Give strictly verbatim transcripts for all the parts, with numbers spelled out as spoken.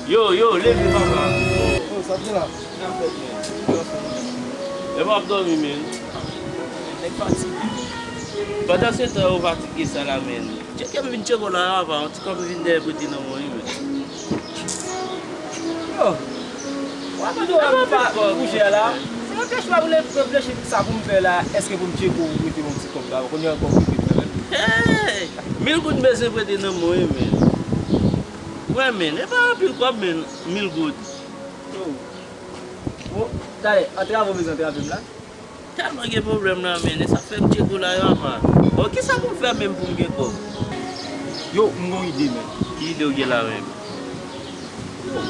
Yo, yo, leve, papa. Oh, sa te la? N ap fè byen. Epa w ap dòmi, men. Nèg fatige. Pandan se tan ou fatige sa la, men. Tcheke m vin tcheke w la, papa. Yon ti kòb vin dèyè prete nan men w, wi, men. Yo. W ap mande w pa bouje a la. Se reflechi w ap reflechi sa pou m fè la. Èske pou m tcheke w prete yon ti kòb la? Kounye a kòb ou prete mwen menm? Hey! Mil goud m bezwen prete nan men w, wi, men. Wè, men, e pa anpil kòb, men, mil goud. Yo. Bon, talè, antrave w bezwen antrave m la? Tèlman gen pwoblèm la, men, e sa fè m tcheke w la, yo, apa. Bon, kisa pou m fè menm pou m gen kòb? Yo, m gon ide, men. Ki ide w gen la, men? Yo,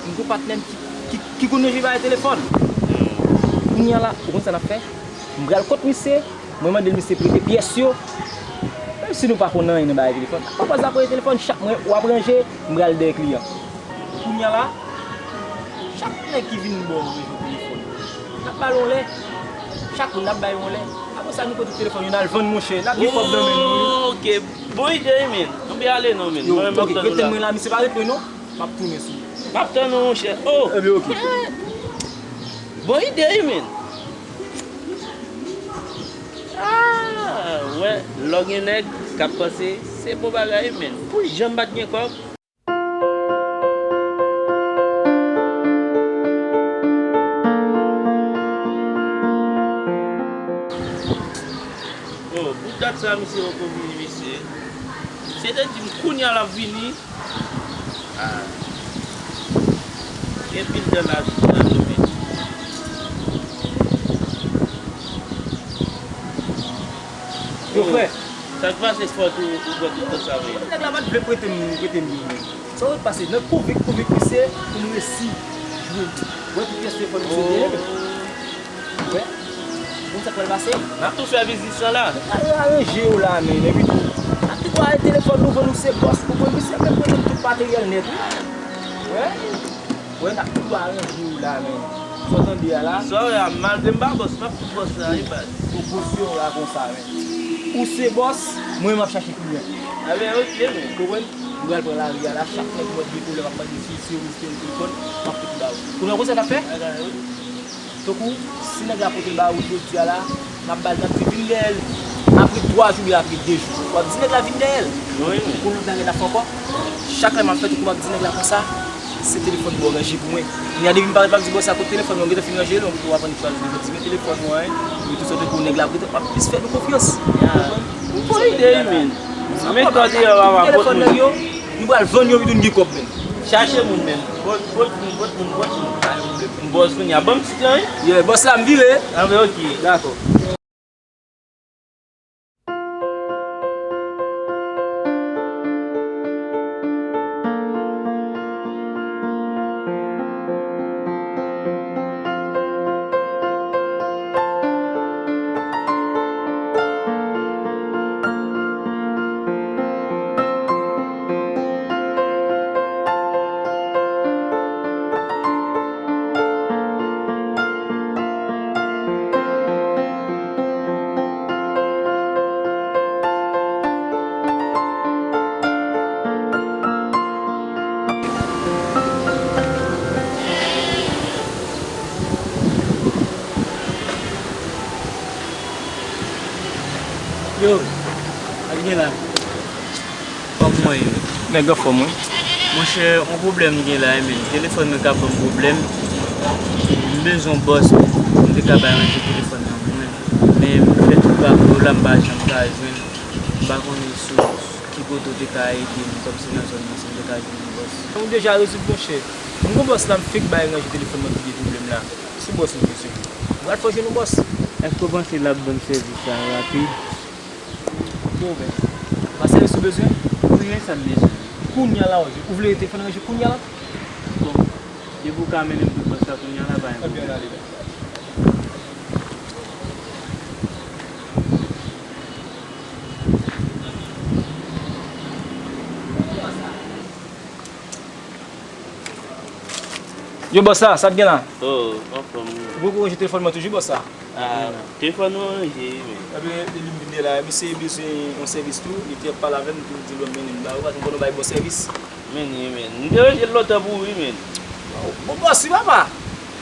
m gon patnè m ki, ki, ki konn jwe bay telefòn. Kounye a la, ou konn sa n ap fè? M pral kot misye, mwen mande l misye prete pyès yo. Menm si nou pa konn anyen nan bagay telefòn. Apre sa, prete telefòn, chak mwen w ap ranje, m pral dèyè kliyan. Kounye a la, chak nèg ki vin bò w ranje telefòn, n ap ba l yon lè. Chak moun n ap ba l yon lè. Apre sa, nou pran tout telefòn yo, n al vann, monchè. N ap gen kòb nan men nou, wi. Oh, ok. Bon ide, wi, men. Anben ale non, men. Yo, mwen menm, m ap tann ou la. Rete mwen la, misye pa rete non. M ap tounen sou ou. M ap tann ou, monchè. Oh! Ebyen, ok. Bon ide, wi, men. Ah, wè, lè w gen nèg k ap panse, se bon bagay, men. Pou jan m pa t gen kòb. Oh, pou dat sa, misye poko vini, mesye. Misye te di m kounye a l ap vini. Ah. Gen pil tan l ap vini la, men. Yo, frè. Sa k pase fò tou, ou pran tout tan sa, men? Nèg la pa t vle prete m, prete m li, men. Sa w pase nan kouvik, kouvik misye, pou m resi jwe. Wè tout pyès telefòn misye genyen, men. Wè. Bon, sa k pral pase? N ap tou fè biznis lan la. N ap aranje yo la, men. Epi tou, n ap tou pral telefòn nou, vann nou se bòs, ou konprann, misye ap prete m tout materyèl nèt, wi. Wè. Wè, n ap tou aranje yo la, men. Sa w tande a la? Sa w wè a, malgre m pa bòs, m ap fout bòs la, wi, baz. Pwopozisyon la konsa, men. Ou se bòs, mwen m ap chache kliyan. Enben, ok, men. Konprann? M pral pran lari a la, chak nèg mwen gen pwoblèm ap mande si, si yo misye yon telefòn, m ap fout ba ou. Ou konprann sa n ap fè? Bagay, wi. Tankou, si nèg la pote l ba ou jodi a la, n ap ba l, n ap di vin dèyè l apre twa jou oubyen apre de jou. W ap di nèg la vin dèyè l. Wi. Pou lòt bagay la fè ankò. Chak lè m ap fè tankou m ap di nèg la konsa, se telefòn mwen w ranje pou mwen. Kounye a depi m parèt m ap di bòs la kote telefòn mwen, m gentan fin ranje l, w ap annik chwazi telefòn, di men telefòn mwen, men tou sa tankou nèg la prete, w ap plis fè nou konfyans. Ya. Ou konprann? Ou bon ide wi, men. Men kòd yo, papa, telefòn nèg yo, nou pral vann yo, epi tou n gen kòb, men. Chache moun, men. Pot, pot moun, pot moun, pot moun. Pa gen pwoblèm. M bòs kounye a. Ban m ti tan, wi. Yeah, bòs la, m vire. Anben, ok. Dakò. Yo, sa k gen la? Fòm mwen ye. Nèg anfòm, wi. Monchè, yon pwoblèm m gen la, wi, men. Telefòn mwen ka ban m pwoblèm. M bezwen yon bòs pou m te ka bay ranje telefòn nan mwen. Men m fè tout pa pou yo la, m pa janm ka jwenn. M pa konnen sou ki kote w te ka ede m, kòmsi nan zòn nan, si m te ka jwenn yon bòs. Ou deja rezoud, monchè. M gon bòs la, m fenk bay ranje telefòn mwen ki gen pwoblèm la. Se bòs ou bezwen. M pral fè w jwenn yon bòs. Èske w panse l ap ban m sèvis sa rapid? Bon, men. Pa sèvis ou bezwen? Wi, men sa m bezwen. Kounye a la, ou vle telefòn ranje kounye a la? Bon, depi w ka mennen m kot bòs la kounye a la, pa gen pwoblèm. Ebyen, ale, men. Yo, bòs la, sa k gen la? Oh, anfòm, wi. Ou poko ranje telefòn mwen toujou, bòs la? Ah, telefòn ou an ranje, wi, men. Ebyen, li m vin la, misye bezwen yon sèvis tou, li te ap pale avè m, li di l w ap mennen m ba yo, paske m konn nou bay bon sèvis. Men, men, men. M te ranje l lontan pou ou, wi, men. Bon, bòs, wi, papa.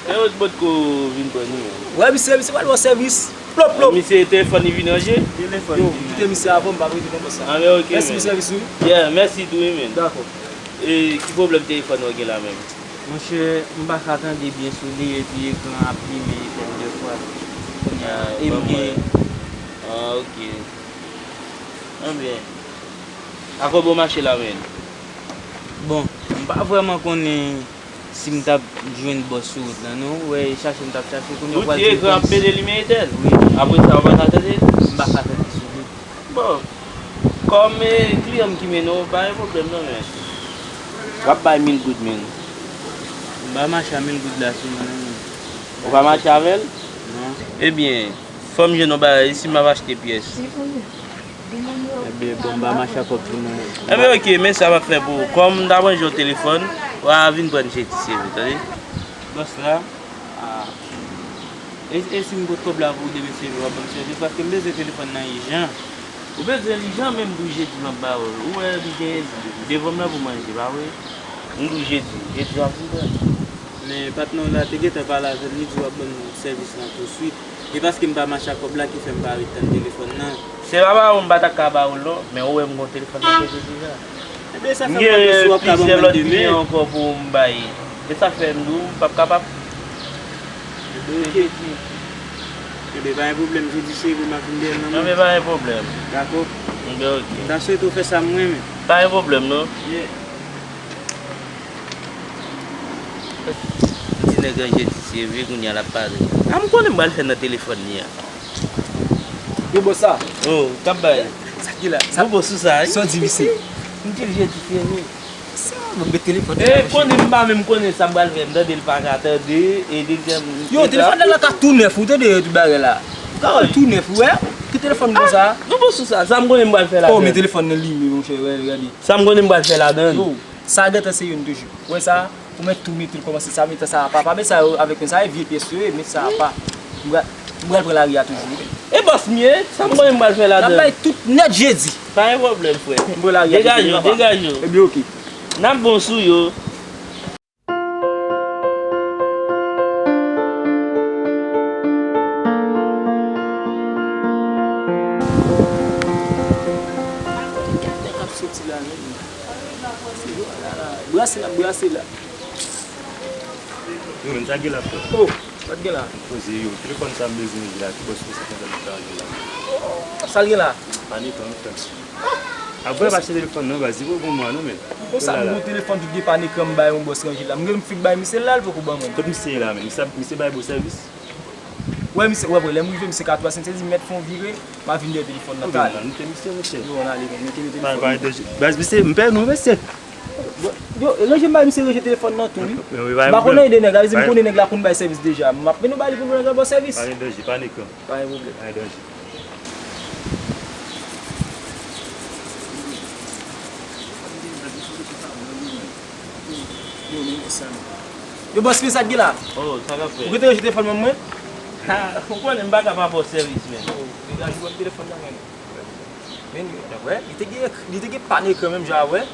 E yo t potko vin pran li, men. Wè, misye, misye pral ba w sèvis. Plop, plop. Misye telefòn li vin ranje? Telefòn. Yo, kite misye avè m, m pa rete nan bòs la. Ah, men, ok, men. Mèsi pou sèvis ou. Yeah, mèsi tou, wi, men. Dakò. E ki pwoblèm telefòn ou gen la menm? Monchè, m pa ka tande byen sou li, epi ekran ap limen, e fè m dèfwa. Kounye a, e m gen. Ah, ok. Anben. Akò, bon mache la, men. Bon, m pa vrèman konnen si m t ap jwenn bòs sou wout la, non. Ou wè, e chache m t ap chache, kounye a ou pral di m. Ou di ekran ap pede limen etèn? Wi. Apre sa, ou pa ka tande? M pa ka tande sou li. Bon, kòm, eh, kliyan m ki mennen w, pa gen pwoblèm non, men. W ap bay mil goud, men. M pa mache a mil goud la sou mwen, non, men. Ou pa mache avè l? Non. Ebyen, fò m jwenn yon bagay, si m ap achte pyès. Ebyen, bon, m pa mache a kòb sou mwen. Ebyen, ok, men sa m ap fè pou ou. Kòm m ta manje yon telefòn, w a vin pran Jedi Seve, tande? Bòs la. Ah. E, e si m pot kòb la pou w demen seve w ap ban m sèvis, paske m bezwen telefòn nan ijan. Ou bezwen l ijan, menm pou jedi m ap ba ou l. Ou wè m gen devan m nan pou manje, pa vre? M di w jedi, jedi w ap vin pran l. Men patnè w la te gentan pale avè m, li di w ap ban m sèvis lan touswit. E paske m pa mache ak kòb la ki fè m pa ret tann telefòn nan. Se pa ba ou m pa ta ka ba ou l non, men ou wè m gon telefòn nan kote deja. Ebyen, sa fè m mande si w ap ka ban mwen l demen. Gen plizyè lòt kliyan ankò pou m bay. E sa fè m di w m p ap kapab. Ebyen, ok. Jedi. Ebyen, pa gen pwoblèm, jedi sere m ap vin dèyè l nan men w. Ebyen, pa gen pwoblèm. Dakò. Ebyen, ok. M ta swete w fè sa m renmen. Pa gen pwoblèm non. Yeah. Ti nèg an jedi sere, kounye a l ap pale. A m konnen m pral fè nan telefòn li a. Yo, bòs sa. Oh, k ap bay. Sa ki la? Sa bon, bon, sou sa, wi. Sa w di, misye? M di l jedi sere. Sa, bon, met telefòn nan. E, konnen m pa menm konnen sa m pral fè. M tande l pa ka tande. E dezyèm. Yo, telefòn nan ka tou nèf, ou tande tout bagay la. Ka tou nèf, ou wè? Ki telefòn bon sa? Ah, nou bon sou sa. Sa m konnen m pral fè la. Oh, men telefòn nan limen, monchè, wè, gade. Sa m konnen m pral fè ladan. Yo, sa gentan se youn toujou. Ou wè sa? Ou mèt tou mete l kòmanse sa, mete sa apa. Pa met sa yo avèk mwen, sa e vye pyès yo ye, met sa apa. M pral, m pral pran lari a toujou. E bòs m ye, sa m konnen m pral fè ladan. N ap bay tout nèt jedi. Pa gen pwoblèm, frè. M pran lari a toujou, papa. Degaj ou, degaj ou. Ebyen, ok. N ap bon sou yo. Brase la, brase la. Yo, men sa gen la, frè. Oh, sa t gen la. Poze yo, telefòn sa m bezwen jodi la, ki bòs ou sa kontan nan karaje la. Oh, sa l gen la? Pale tan, frè. Apre, pa se telefòn nan, baz, li poko bon mwa non, men. Bon, sa m gon telefòn ki gen pàn ekran m bay yon bòs ranje la. M gen m fik bay misye la, l poko ban mwen. Kot misye ye la, men? Misye, misye bay bon sèvis? Wè, misye, wè, wè, lè m rive, misye ka twase, m sezi, mèt fè yon vire, m a vin dèyè telefòn nan, talè. Anben, misye, monchè. Yo, ann ale, men, mete telefòn nan. Baz, misye, m pè nou, mesye. Yo, ranje m bay misye ranje telefòn nan tou, wi. M pa konn anyen de nèg la, vle di m konnen nèg la konn bay sèvis deja. M ap mennen w ba li pou nèg la ba w sèvis. Pa gen danje, pa gen ekran. Pa gen pwoblèm. Pa gen danje. Yo, bòs, men sa k gen la. Oh, sa k ap fèt? Ou gentan ranje telefòn mwen? Ha, ou konnen m pa ka pa ba w sèvis, men. Oh, degaje w ak telefòn nan, men. Men, wè, li te gen, li te gen pàn ekran menm jan avè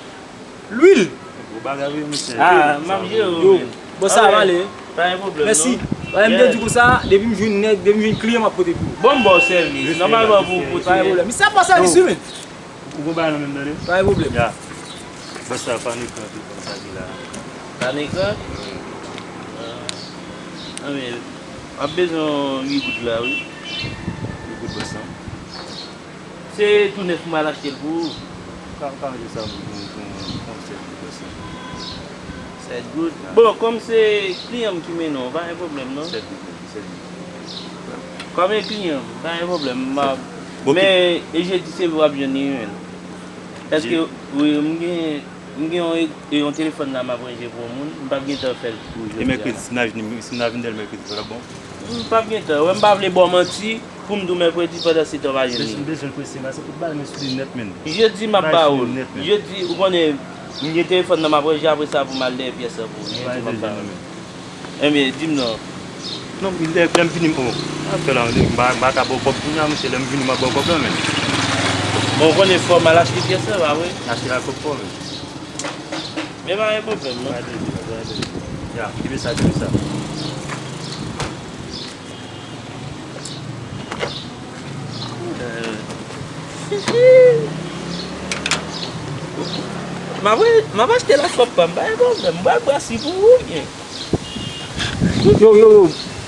lwil. Gwo bagay wi, mesye. Ah, m ap jere w, men. Bon, sa va ale. Pa gen pwoblèm, non. Mèsi. Wè, m te di konsa, depi m jwenn nèg, depi m jwenn kliyan, m ap pote pou ou. Bon, m ba w sèvis. Nòmalman pou w pote. Pa gen pwoblèm. Misye ap ba w sèvis wi, men. Ou gon bagay nan men m, tande? Pa gen pwoblèm. Ya. Bòs sa, pàn ekran tou, kòm sa ki la. Pàn ekran? Ah, men, w ap bezwen uit goud la, wi. Uit goud, bòs la. Se tou nèf m al achte l pou ou. Ka, ka ranje sa pou, pou, pou, pou sèt goud, bòs la. Sèt goud? Bon, kòm se kliyan m ki mennen w, pa gen pwoblèm, non? Sèt goud, sèt goud. Kòm e kliyan m, pa gen pwoblèm, m ap, men e jedi se w ap jwenn li, men. Èske, wi, m gen, m gen yon, yon telefòn la m ap ranje pou yon moun, m p ap gen tan fè l pou jodi a. E mèkredi, si n a vin, si n a vin dèyè l mèkredi, sa t ap bon? M p ap gen tan, wè, m pa vle ba w manti, pou m di w mèkredi, pandan se tan w pa jwenn li. M bezwen l prese, men se pou bagay mwen sou li nèt, men. Jedi, m ap ba w l. Jedi, ou konnen, m gen telefòn nan m ap ranje, apre sa, pou m al dèyè pyès lan pou ou. Jedi, m ap ba w l. Ebyen, di m non. Non, lè, lè m vini, m, oh, m ap fè la, m pa, m pa ka ba w kòb kounye a, mesye, lè m vini, m ap ba w kòb la, men. Bon, ou konnen fò m al achte pyès lan, pa vre? Achte la kòb fò, men. E pa gen pwoblèm, non. Ya, kenbe sa, kenbe sa. M ap, m ap achte la kòb pa m, pa gen pwoblèm. M pral brase pou ou byen. Yo, yo, yo,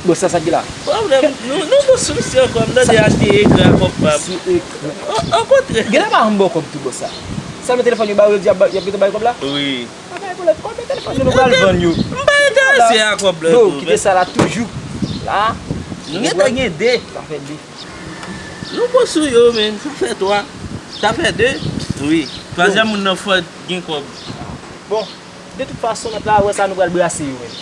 bòs sa, sa ki la? Pwoblèm, nou, nou bon sou misye ankò, m tande achte ekran kòb pa m. Sou ekran. O, okontrè. Genlè pa janm ba w kòb tou, bòs sa. Sèlman telefòn yo ba w, yo di y ap ba, y ap gentan ba w kòb la? Wi. Pa bay pwoblèm, konbyen telefòn nou pral vann yo? M pa enterese a kòb la. Yo, kite sa la toujou. La. Nou gentan gen de. Sa fè de. Nou bon sou yo, men. Sa fè twa. Sa fè de. Wi. Twazyèm moun nan fò gen kòb. Bon, de tout fason, mèt la wè sa nou pral brase yo, men.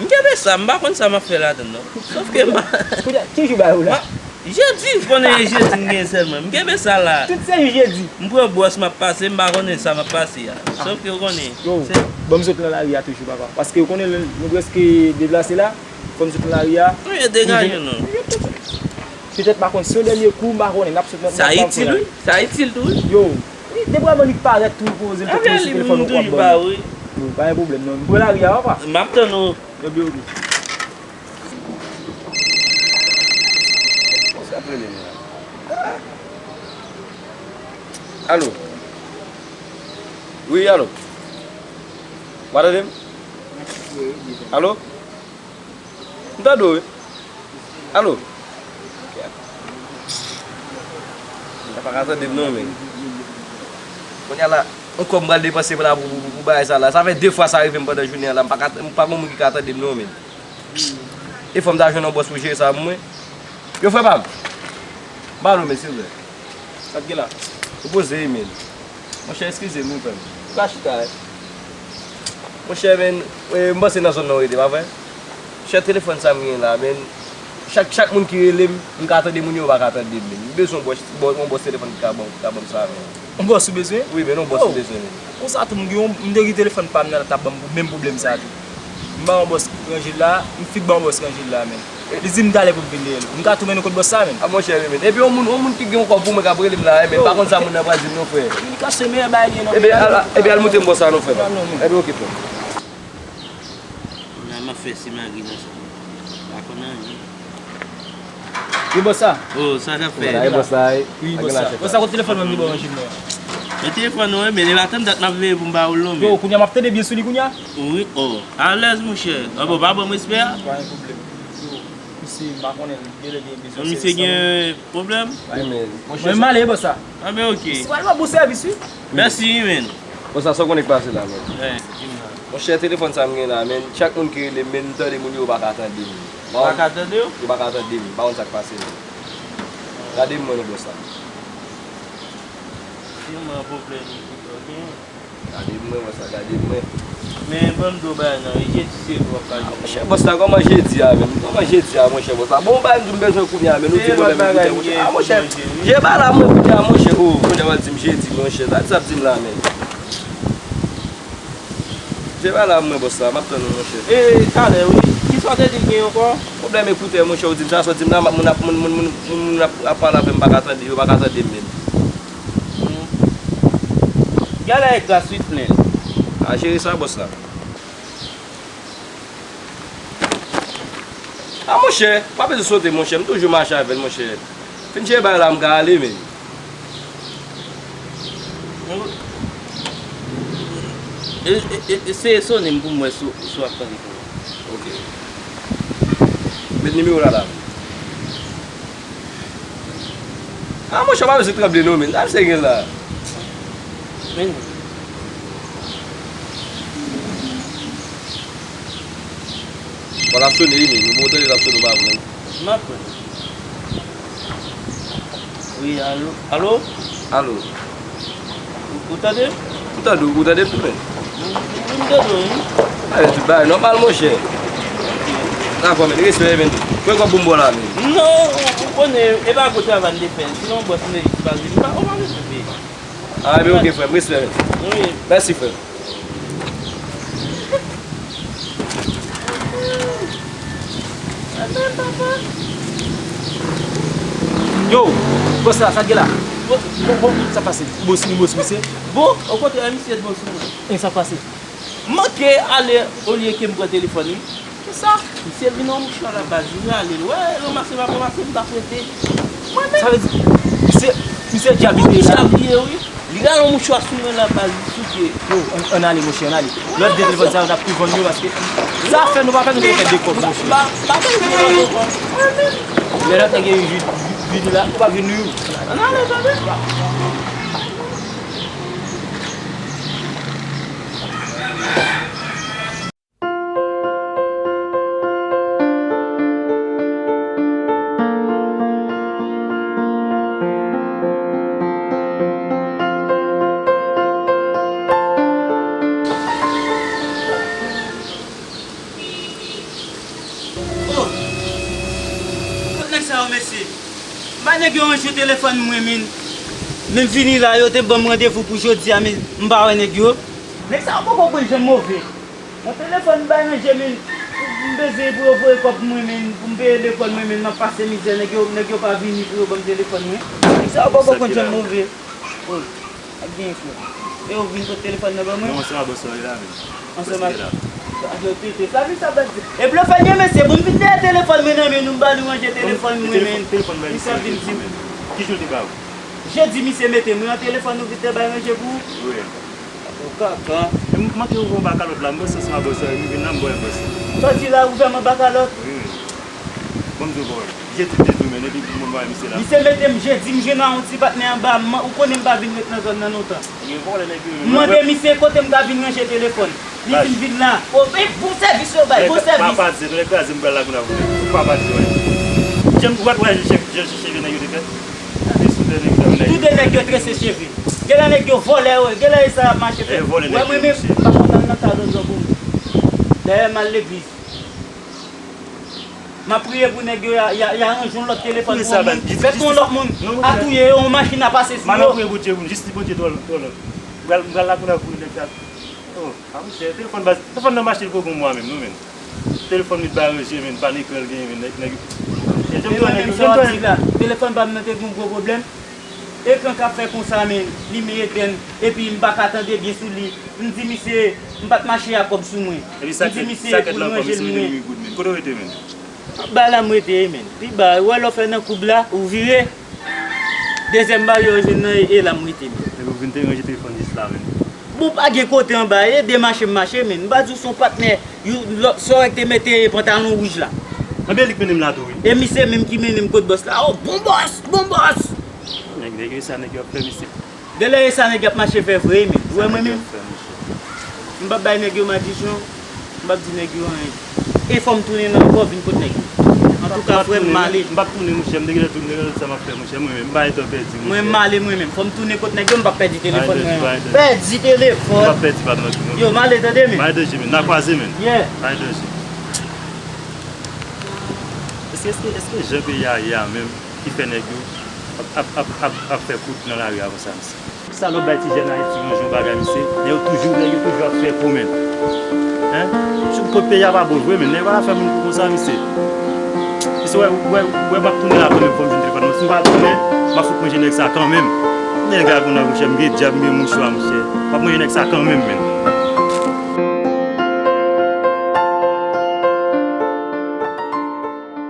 M kenbe sa, m pa konn sa m ap fè ladann, non. Sòf ke m pa. Kounye a, ki jou ba yo la? Jedi, konnen e jedi m gen sèlman. M kenbe sa la. Tout se jou jedi. M pran bwòs, m ap pase, m pa konnen sa m ap pase a. Sòf ke w konnen. Yo, se bon, m sot nan lari a toujou, papa. Paske w konnen, nou prèske deplase la. Fò m sot nan lari a. Wi, e degaje nou. Petèt, m pa konn, se yon dènye kou, m pa konnen, n ap sot nan. Sa itil, wi. Sa itil tou, wi. Yo, wi, depi w ap annik parèt tou, poze l tou, poze telefòn ou, w ap ban m. Yo, pa gen pwoblèm, non. M pran lari a, papa. M ap tann ou. Yo, byen, ok. Kòman sa ap rele m la? Ah. Alo? Wi, alo? W a tande m? Alo? M tande w, wi. Alo? Ou pa ka tande m non, men. Kounye a la, ankò m pral depanse la pou, pou, pou, pou bagay sa la. Sa fè de fwa sa rive m pandan jounen an la. M pa ka, m pa gen moun ki ka tande m non, men. E fò m ta jwenn yon bòs pou jere sa pou mwen. Yo, frè pa m. Ba nou, men, silvouplè. Sa k gen la? Ou poze, men. Monchè, eskize m, wi, frè m. Ou ka chita, wi. Monchè, men, e, m panse nan zòn nan ou rete, pa vre? Monchè, telefòn sa m gen la, men, chak, chak moun ki rele m, m ka tande moun yo, yo pa ka tande m, men. M bezwen yon bòs, bò-, yon bòs telefòn ki ka ban, ki ka ban m sa, men. Yon bòs ou bezwen? Wi, men yon bòs m bezwen, men. Konsa tou, m gen yon, m te gen telefòn pa m nan, t ap ban m menm pwoblèm sa tou. M ba yon bòs ranje l la, m fin ban yon bòs ranje l la, men. Li di m talè pou m vin dèyè l. M ka tou mennen w kot bòs sa, men. A, monchè, wi, men. Epi yon moun, yon moun ki gen yon kòb pou mwen k ap rele m la, men, m pa konn sa moun nan pral di m non, frè. Kominikasyon meyè bagay li ye, non. Epi al, epi al montre m bòs sa non, frè. Epi ok, frè. Kounye a m ap fè simagri nan sa. Pa konn anyen. Wi, bòs sa. Oh, sa k ap fèt? Wi, bòs sa. Bòs sa, kote telefòn mwen m te ba w nan jounen an? Men telefòn ou, men li pa tann dat m ap veye pou m ba ou l non, men. Yo, kounye a m ap tande byen sou li kounye a. Wi, oh. Alèz, monchè. Ah bon, pa ban m respè a? Pa gen pwoblèm. Yo, misye, m pa konnen, li genlè gen bezwen sèvis la. Misye gen pwoblèm? Wi, men, monchè. Mwen m ale, bòs sa. Ah, men ok. Si pral ban bon sèvis, wi. Mèsi, wi, men. Bòs sa, sa w konnen k pase la, men. Eh, di m nan. Monchè, telefòn sa m gen la, men, chak moun ki rele m, men, m tande moun yo, yo pa ka tande m. Ou pa ka tande yo? Yo pa ka tande m. M pa konn sa k pase, men. Gade m mwen non, bòs sa. Di m nan pwoblèm ou gen. Gade m mwen, bòs sa, gade m mwen. Men, ban m di w bagay nan, jedi se jou w ap ka jwenn. Monchè, bòs sa, kòman jedi a, men? Kòman jedi a, monchè, bòs sa? Bon, bagay m di w m bezwen kounye a, men, nou di pwoblèm ekoutè, monchè. Ah, monchè, je pa la, mwen, kounye a, monchè. Oh, kounye a, w ap di m jedi, monchè. Sa, sa ap di m la, men. Se pa la mwen bòs la, m ap tann ou monchè. E, talè wi. Kisa w te di l gen ankò? Pwoblèm ekoutè monchè, ou di m sa, sa w di m la, moun ap, moun, moun, moun, moun ap, ap pale avè m, pa ka tande, yo pa ka tande m menm. Hmm. Galè e gras wi plen. A jere sa bòs la. A monchè, pa bezwen sote monchè, m toujou mache avè l monchè. Fin jere bagay la, m ka ale men. E, e, e, eseye sonnen m pou m wè si, si w ap tande pou mwen. Ok. Met nimewo la la. A monchè, w pa bezwen tranble non men. Sa misye gen la. Men. Bon, l ap sone wi men. Nou bon tande l ap sone, w pa wè. M ap wè. Wi, alo. Alo? Alo. Ou, ou tande? Ou tande, ou tande m tou men? M, m tande w wi. Ale tout bagay nòmal monchè. Dakò men, respè men. Pran kòb pou m ba w la men. Non, ou, ou konnen, e pa gwo travay m te fè. Sinon bòs m te jis pase. M pa, ou pa bezwen peye. A, ebyen ok frè m, respè men. Wi. Mèsi frè m. Yo, bòs la, sa k gen la? Bon, bon, bon, sa pase? Bòs, bòs, misye? Bon, okontrè, misye bon sou mwen. E sa pase? M manke ale olye ke m pran telefòn li. Kisa? Misye vin nan mouchwa la baz, li rale l. Wè, ranmase pa ranmase, m t ap rete. Mwen menm. Sa vle di, misye, misye djab li ye la? Djab li ye, wi. Li rale yon mouchwa sou mwen la baz, li souke. Yo, ann, ann ale, monchè, ann ale. Lòt de telefòn sa yo, n ap tou vann yo, paske sa fè nou pa fè, nou te fè de kòb, monchè. Pa, pa fè nou pa fè kòb. Mwen menm. Lè lòt nèg yo vin, vin la, ou pa vin nou. Ann ale, tande. Oh! Kot nèg sa yo, mesye? M bay nèg yo ranje telefòn mwen, men. Men m vini la, yo te ban m randevou pou jodi a, men m pa wè nèg yo. Nèg sa yo poko konn jan m move. Nan telefòn m bay ranje, men. M bezwen pou yo voye kòb mwen, men. Pou m peye lekòl mwen, men. M ap pase mizè, nèg yo, nèg yo pa vini pou yo ban m telefòn mwen. Nèg sa yo poko konn jan m move. Oh. Ap gen frè. E ou vin pot telefòn nan ban mwen? Non, se pa bòs la, li la menm. Ansanm ak, ak yo tete. Sa vin sa bandi. E blofè gen mesye, bon, m vin dèyè telefòn mwen nan men nou, m ba nou ranje telefòn mwen, men. Telefòn bay misye jodi menm. Ki jou l te ba ou? Jodi misye mete mwen an telefòn, ou vin te bay ranje pou ou? Wi. Ou kaka. E m manke ouvè yon bakalòt la, m panse se pa bòs la, m vin la, m bwè bòs la. Sòti la, ouvè m yon bakalòt? Wi, wi. Bon, m di w bon. Jedi te di w men, epi m wè misye la. Misye mete m jedi, m jwenn a yon ti patnè anba, m, ou konnen m pa vin ret nan zòn nan lontan. Gen vòlè nèg yo. M mande misye kote m ka vin ranje telefòn. Li vin vin la. O, e bon sèvis yo bay, bon sèvis. Papa di, nou kraze m pral la kounye a pou papa di, wè. Jan m wè, wè, jan cheve nèg yo te fè. Gade sou de nèg yo, nèg yo. Tou de nèg yo trese cheve. Genlè nèg yo vòlè, wè. Genlè e sa y ap mache fè. Wè, mwen menm, m pa konn al nan kay lòt zòn pou m. Dayè, m al legliz. M ap priye pou nèg yo, y a, y a, y a ranje yon lòt telefòn pou yon moun. Fèt pou yon lòt moun. A touye yo, yon machin a pase sou yo. Mano, priye Bondye pou nou. Jis di Bondye twò, twò lòt. M pral, m pral la kounye a pou nèg sa. Oh, a monchè, telefòn baz, telefòn nan mache l poko yon mwa menm, non, menm. Telefòn li pa ranje, menm, pa n ekran l genyen, menm, nèg, nèg, jan m di w, nèg, jan m di w, nèg. Telefòn pa m nan te gen yon gwo pwoblèm. Ekran k ap fè konsa, menm, limyè etèn, epi m pa ka tande byen sou li. M di misye, m pa t mache ak kòb sou mwen. M di misye pou l ranje l mwen. Kote w rete menm? Ba la m rete, menm. Pi ba, ou wè lè w fè nan koub la, ou vire. Dezyèm baryè w jwenn nan, e, e la m rete, menm. Epi w vin te ranje telefòn jis la, menm. Bon, pa gen kote anba, e de mache m mache, menm. M pa di w se yon patnè, yon lòt, sa w wè k te mete pantalon wouj la. Anben li k mennen m la tou, wi. E misye menm ki mennen m kot bòs la. Oh, bon bòs, bon bòs! Nèg, nèg, e sa nèg yo ap fè misye. Genlè e sa nèg y ap mache fè vre, men. Ou wè mwen menm? M p ap bay nèg yo madichon, m p ap di nèg yo anyen. E fò m tounen nan ankò vin kot nèg yo. Antouka, frè m, m ale. M p ap tounen, monchè. M te gentan tounen, sa m ap fè, monchè. Mwen menm, m pa gentan pèdi, monchè. Mwen, m ale mwen menm. Fò m tounen kot nèg yo, m p ap pèdi telefòn mwen an. Pèdi telefòn. M p ap pèdi pa nan non. Yo, m ale, tande, men. M ale, tande, men. N a kwaze, men. Yeah. M ale, tande. Èske, èske, èske jan peyi a ye a menm ki fè nèg yo ap, ap, ap, ap, ap fè kout nan lari a konsa, mesye? Sa lè w bay ti jèn Ayiti yon jan bagay, mesye, nèg yo toujou, nèg yo toujou ap fè kou, menm. Hein? Sou kot peyi a pa bon vre, menm. Nèg yo pa ka fè moun kou konsa, mesye. Mesye, wè, wè, wè, m ap tounen la kanmenm, fò m jwenn telefòn mwen. Si m pa tounen, m ap fout manje nèg sa kanmenm. Nèg a gounan, monchè, m gen djab, m gen mouchwa, monchè. M ap manje nèg sa kanmenm, menm.